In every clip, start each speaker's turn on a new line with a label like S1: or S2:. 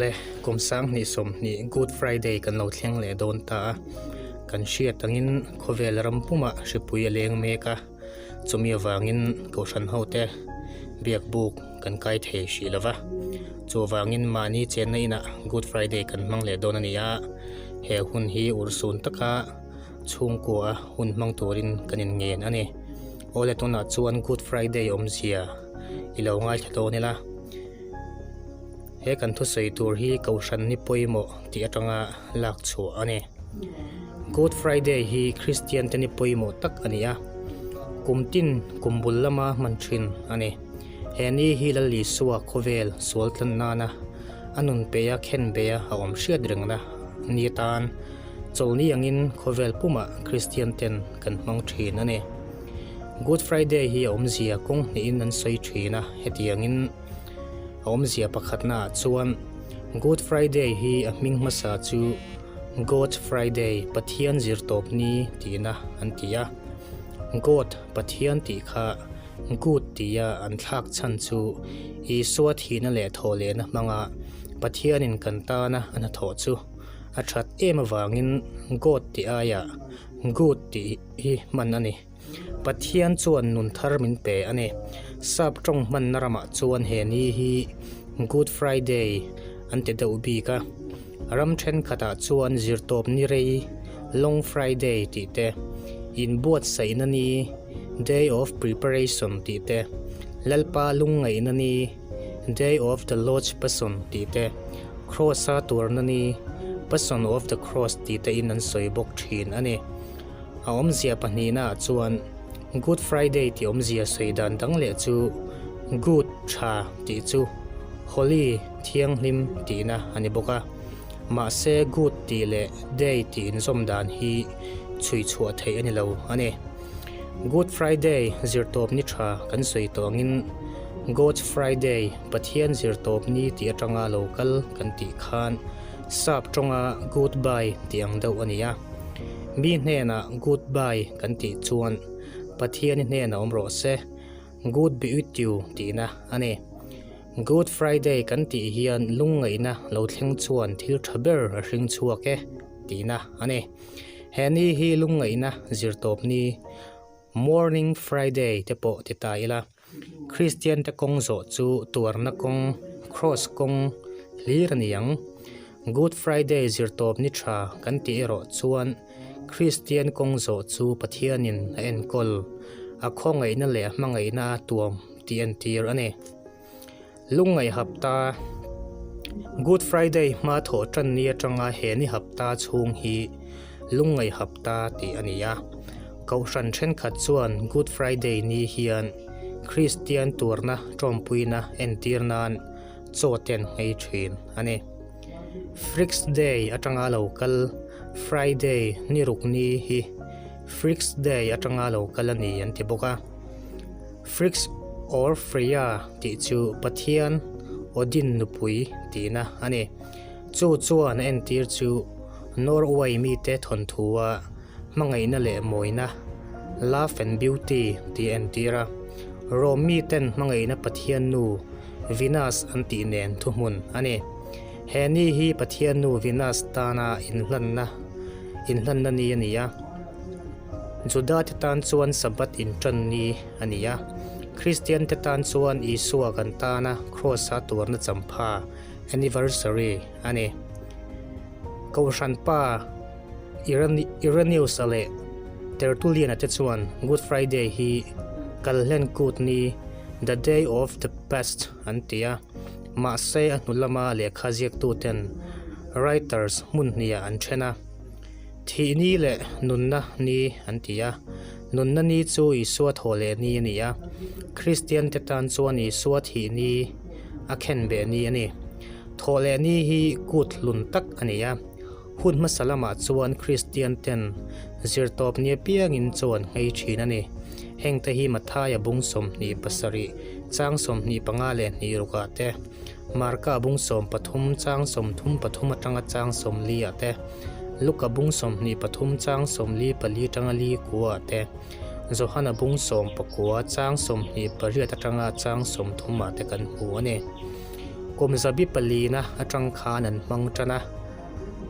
S1: Awle, kum 2020 Good Friday kan lo thleng leh dawn ta a, kan hriat angin khawvel ram pumah hripui a leng mek a, chumi avangin kohhran hote biak buk kan kai thei hrih lo va, chuvangin mahni chenna inah Good Friday kan hmang leh dawn a ni a, he hun hi urhsun taka chhungkua hun hmang turin kan inngen a ni. Awle tunah chuan Good Friday awmzia i lo ngaithla dawn ila. He kan thusawi tur hi Kohhran ni pawimawh tih atanga lak chhuah a ni. Good Friday hi Kristian te ni pawimawh tak a ni a, kum tin kum bul lama hman thin a ni. He ni hi Lal Isua khawvel sual tlan nana a nun peia khen beia a awm hriat rengna ni atan chawlni angin khawvel pumah Kristian ten kan hmang thin a ni. Good Friday hi a awmzia kawng hnihin an sawi thin a, hetiangin a awmzia pakhatnaah chuan Good Friday hi a hming hmasa chu God Friday, Pathian zirtawp ni tihna an ti a. God, Pathian tih kha Good tia an thlak chhan chu Isua thihna leh thawhlehna hmanga Pathianin kan tana a hnathawh chu a that em avangin God tih aiah Good tih hi hman a ni. Pathian chuan nun thar min pe a ni. Sap tawng hmanna ramah chuan he ni hi Good Friday an ti deuh bik a. Ram thenkhatah chuan zirtawp ni rei, Long Friday tih te, inbuatsaihna ni, Day of Preparation tih te, Lalpa lungngaihna ni, Day of the Lord's Passion tih te, Kraws-a tuarna ni, Passion of the Cross tih te in an sawi bawk thin a ni. A awmzia pahnihnaah chuan Good Friday tih awmzia sawi dan dang leh chu Good, tha, tih chu Holy, thianghlim, tihna a ni bawk a. Mahse Good tih leh Day tih inzawm dan hi chhui chhuah theih a ni lo a ni. Good Friday zirtawp ni tha kan sawi tawh angin God's Friday, Pathian zirtawp ni tih atanga lo kal kan tih khan sap tawnga Goodbye tih ang deuh a ni a. Mi hnenah goodbye kan tih chuan Pathian i hnenah awm rawh se, good be with you tihna a ni. Good Friday kan tih hian lungngaihna lo thleng chuan thil tha ber a hring chhuak e tihna a ni. He ni hi lungngaihna zirtawp ni, Mourning Friday te pawh ti ta ila. Kristian te kawng zawh chu tuarna kawng, Cross kawng, hlir a ni ang. Good Friday zirtawp ni tha kan tih erawh chuan Kristian kawng zawh chu Pathianin a enkawl, a khawngaihna leh a hmangaihna a tuam tih entir a ni. Lungngaih hapta, Good Friday hma thawh tan ni atanga he ni hapta chhung hi Lungngaih hapta tih a ni a. Kohhran thenkhat chuan Good Friday ni hian Kristian tuarna tawmpuina entir nan chaw te an nghei thin a ni. Friggs Day atanga lo kal Friday ni ruk ni hi Friggs Day atanga lo kal a ni an ti bawk a. Friggs or Freya tih chu Pathian Odin nupui tihna a ni. Chu chuan a entir chu Norway mite thawnthua hmangaihna leh mawina, love and beauty, tih a entir a. Rome miten hmangaihna Pathian nu Venus an tih nen thuhmun a ni. He ni hi Pathian nu Venus tana inhlanna inhlanna ni a ni a. Juda te tan chuan Sabbath inṭan ni a ni a, Kristian te tan chuan Isua kan tana Kraws-a tuarna champha, anniversary, a ni. Kohhran pa Irenaeus-a leh Tertullian-a te chuan Good Friday hi Kalhlen Kut ni, the day of the past, an ti a, mahse a hnu lama lehkha ziaktuten, writers, hmun hniah an ṭhen a. Thih ni leh nunna ni an ti a, nunna ni chu Isua thaw leh ni a ni a, Kristian te tan chuan Isua thih ni a khenbeh ni a ni. Thaw leh ni hi kut hlun tak a ni a, hun hmasa lamah chuan Kristian ten zirtawp ni apiangin chaw an nghei thin a ni. Hengte hi Mathaia bung 27, chang 25 leh hnih rukah te, Marka bung 13 chang 33 atanga chang 40 ah te, Luka bung 23 chang 44 atanga li kua ah te, Johana bung 19 chang 28 atanga chang 30 ah te kan hmu a ni. Kum zabi palina atang khan an hmang tan a,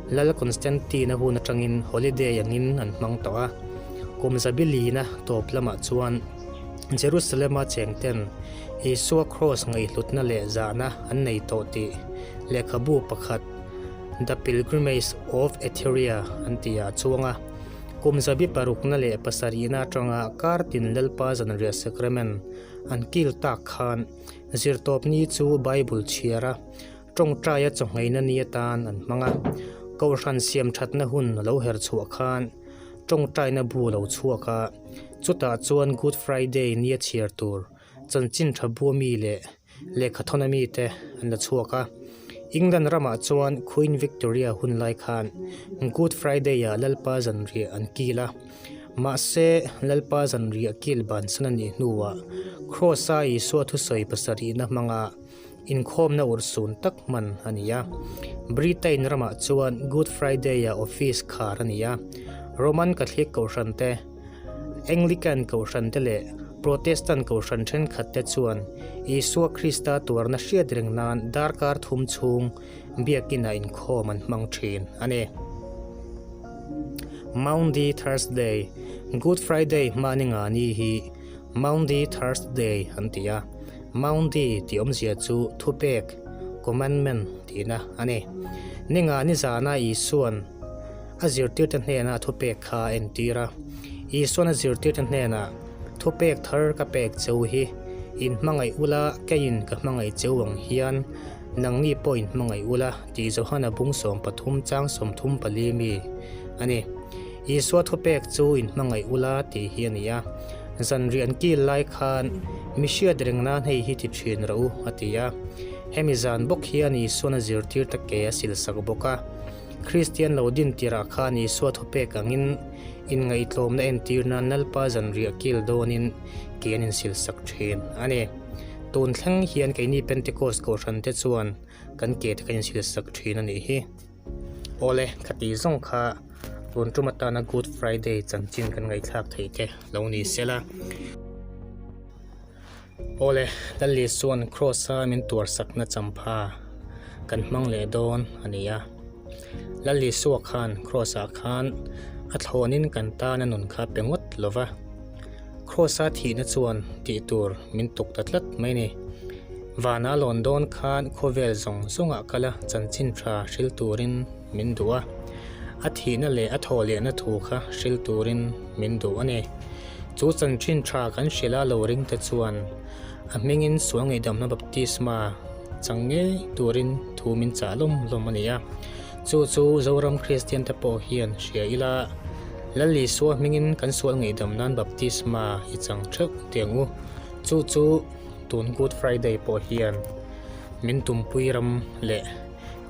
S1: Lal Constantine-a hun atangin holiday angin an hmang tawh a. Kum zabi lina tawp lamah chuan Jerusalem-a chengten Isua kraws ngaihhlutna leh zahna an nei tawh tih lehkhabu pakhat The Pilgrimage of Etheria an tihah a chuang a. Kum zabi parukna leh pasarihna atanga kartin Lalpa Zanriah Sacrament an kil tak khan Zirtawpni chu Bible chhiara tawngtaia chawhngheina ni atan an hmang a, Kohhran siam thatna hun a lo her chhuah khan tawngtaina bu a lo chhuak a, chutah chuan Good Friday nia chhiar tur chanchin tha bua mi leh lehkhathawna mite an la chhuak a. England ramah chuan Queen Victoria hun lai khan Good Friday-ah Lalpa zanriah an kil a. Mahse, Lalpa zanriah kil bansan a nih hnuah Kraws-a Isua thusawi pasarihna hmanga inkhawmna urhsun tak hman a ni a. Britain ramah chuan Good Friday-ah office khar a ni a. Roman Catholic kohhran te, Anglican kohhran te leh Protestant kohhran thenkhat te chuan Isua Krista tuarna hriat reng nan darkar thum chhung biakinah inkhawm an hmang thin a ni. Maundy Thursday, Good Friday hma ni nga ni hi Maundy Thursday an ti a, Maundy tih awmzia chu thupek, commandment, tihna a ni. Ni nga ni zana Isua'n a zirtirte hnena thupek kha a entir a, Isua'n a zirtirte hnenah, Thupek thar ka pek cheu hi, in hmangaih ula keiin ka hmangaih cheu ang hian nangni pawh in hmangaih ula tih Johana bung 13 chang 34 mi a ni. Isua thupek chu in hmangaih ula tih hi a ni a, zanriah an kil lai khan mi hriat reng nan hei hi ti thin rawh u a ti a. Hemi zan bawk hian Isuan a zirtir ta ke a silsak bawk a. Kristian lo din tirah khan Isua thupek angin inngaihtlawmna entir nan Lalpa zanriah kil dawnin ke an insilsak thin a ni. Tun thleng hian keini Pentecost kohhran te chuan kan ke te kan insilsak thin a nih hi. Awle, khati zawng kha tun tum atana Good Friday chanchin kan ngaihthlak theih te lo ni sela. Awle, Lalli chuan Kraws a min tuarsakna champha kan hmang leh dawn a ni a. Lalli Sua khan Kraws ah khan a thlawnin kan tana nun kha pe ngawt lova. Kraws-a thihna chuan tih tur min tuk ta tlat mai ni. Vana lawn dawn khan khawvel zawng zawngah kala chanchin tha hril turin min duh a, a thihna leh a thawh lehna thu kha hril turin min duh a ni. Chu chanchin tha kan hrilh a lo ring te chuan a hmingin sual ngaihdamna baptisma chang ngei turin thu min chah lawm lawm a ni a. Chu chu Zoram Kristian te pawh hian hria ila, Lal Isua hmingin kan sual ngaihdam nan baptisma i chang theuh teh ang u. Chu chu tun Good Friday pawh hian min tumpui ram leh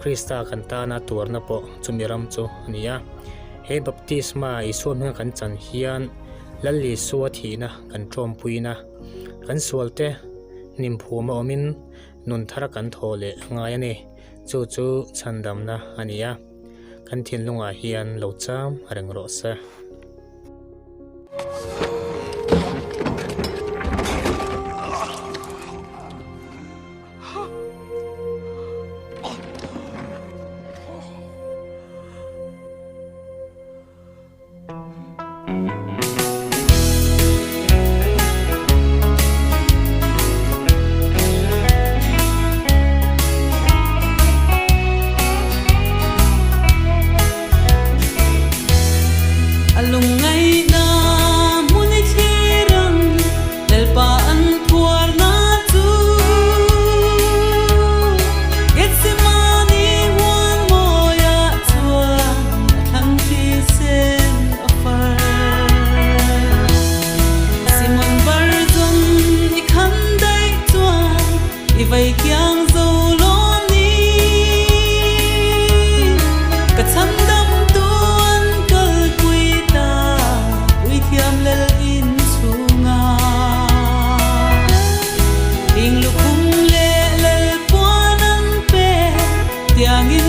S1: Krista kan tana tuarna pawh chumi ram chu a ni a. He baptisma Isua hminga kan chan hian Lal Isua thihna kan tawmpuina, kan sualte hnimphuma awmin nun thara kan thaw leh a ngai a ni. Chu chu chhandamna a ni a, kan thinlungah hian lo cham reng rawh se.
S2: A lungngaihna hmun i thlir ang Lalpa an phuarna chu Gethsemane huan mawiah chuan a thlang thisen a far. Simon Barjon i kham daih chuan i vai kiang zo lawm ni. Ka chhandam tu an kalpui ta puithiam lal in chhungah. Ing lukhum leh lal puan an pe tiangin.